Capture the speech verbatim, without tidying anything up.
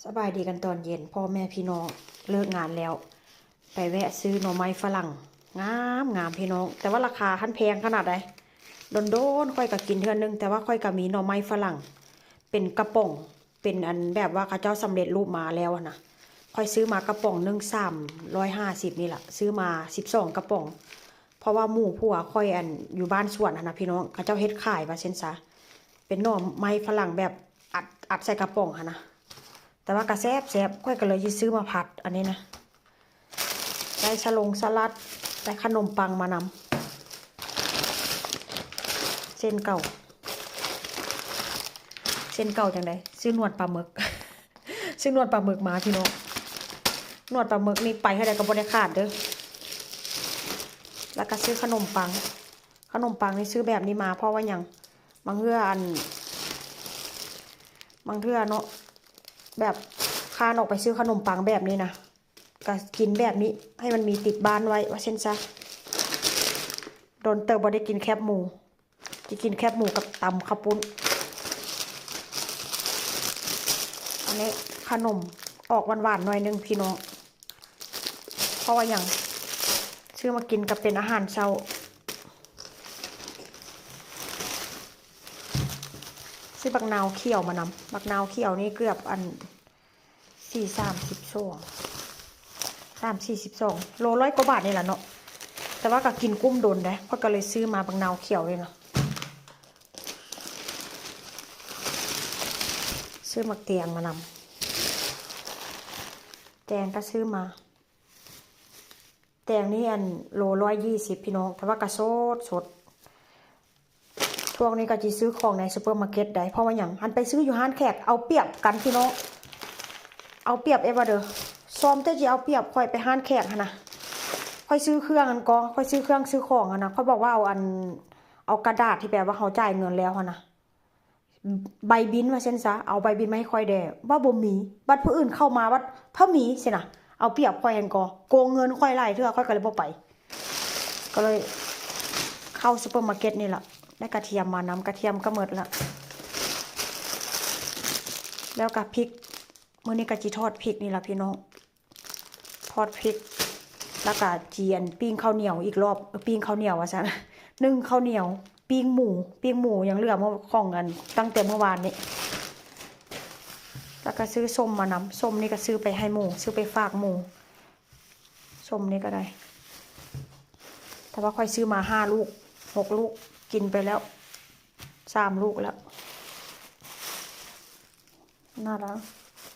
สบายดีกันตอนเย็น พ่อแม่พี่น้องเลิกงานแล้ว ไปแวะซื้อหน่อไม้ฝรั่ง งามงามพี่น้อง แต่ว่าราคาคันแพงขนาดใด โดนๆ ค่อยก็กินเทื่อนึง แต่ว่าค่อยก็มีหน่อไม้ฝรั่ง เป็นกระป๋อง เป็นอันแบบว่าเขาเจ้าสำเร็จรูปมาแล้วอะนะ ค่อยซื้อมากระป๋องหนึ่งสามร้อยห้าสิบนี่แหละ ซื้อมาสิบสองกระป๋อง เพราะว่าหมู่ผัวค่อยอันอยู่บ้านสวนหั้นนะพี่น้อง เขาเจ้าเฮ็ดขายว่าเซ่นซะ เป็นหน่อไม้ฝรั่งแบบอัดอัดใส่กระป๋องหั้นนะ แต่ว่าก็แซ่บแซ่บ ค่อยก็เลยสิซื้อมาผัดอันนี้นะ ได้สลงสลัด ได้ขนมปังมานำ เส้นเก่า เส้นเก่าจังใด ซื้อหนวดปลาหมึก ซื้อหนวดปลาหมึกมาพี่น้อง หนวดปลาหมึกนี่ไปเท่าใดก็บ่ได้ขาดเด้อ แล้วก็ซื้อขนมปัง ขนมปังนี่ซื้อแบบนี้มา เพราะว่าหยัง บางเทื่ออัน บางเทื่อเนาะ แบบคร้านออกไปซื้อขนมปังแบบนี้นะ ก็กินแบบนี้ ให้มันมีติดบ้านไว้ว่าเซ่นซะ โดนเติบบ่ได้กินแคบหมู จะกินแคบหมูกับตำข้าวปุ้น อันนี้ขนมออกหวานๆหน่อยนึงพี่น้อง เพราะว่าหยัง ซื้อมากินกับเป็นอาหารเช้า ซื้อบักนาวเขียวมานำ บักนาวเขียวนี่เกือบอัน สี่สามสิบสอง สามสี่สิบสอง โลร้อยกว่าบาทนี่แหละเนาะ แต่ว่าก็กินกุ้มโดนเด้ ข้อยก็เลยซื้อมาบักนาวเขียวเลยเนาะ ซื้อหมากแตงมานำ แตงก็ซื้อมา แตงนี่อันโลร้อยยี่สิบพี่น้อง แต่ว่าก็สดสด ช่วงนี้ก็สิซื้อของในซูเปอร์มาร์เก็ตได้ เพราะว่าหยัง หั้นไปซื้ออยู่ร้านแขก เอาเปรียบกันพี่น้อง เอาเปรียบเอว่าเด้อ ซ้อมแต่สิเอาเปรียบข้อยไปร้านแขกหั้นนะ ข้อยซื้อเครื่องหั้นก่อ ข้อยซื้อเครื่องซื้อของหั้นนะ ข้อยบอกว่าเอาอัน เอากระดาษที่แบบว่าเฮาจ่ายเงินแล้วหั้นนะ ใบบิลว่าเซ่นซะ เอาใบบิลมาให้ข้อยแด่ ว่าบ่มี บัดผู้อื่นเข้ามา บัดถ้ามีสินะ เอาเปรียบข้อยหั้นก่อ โกงเงินข้อยหลายเทื่อ ข้อยก็เลยบ่ไป ก็เลยเข้าซูเปอร์มาร์เก็ตนี่ล่ะ ได้กระเทียมมานำ กระเทียมก็หมดละ แล้วก็พริก มื้อนี้ก็สิทอดพริกนี่ล่ะพี่น้อง ทอดพริก แล้วก็สิอันปิ้งข้าวเหนียวอีกรอบ เออ ปิ้งข้าวเหนียวว่าซั่น นึ่งข้าวเหนียว ปิ้งหมู ปิ้งหมูยังเหลือเมื่อ ของอัน ตั้งแต่เมื่อวานนี้ แล้วก็ซื้อส้มมานำ ส้มนี่ก็ซื้อไปให้หมู่ ซื้อไปฝากหมู่ ส้มนี่ก็ได้ แต่ว่าข้อยซื้อมาห้าลูก หกลูก กินไปแล้ว สามลูกแล้ว น่ารัก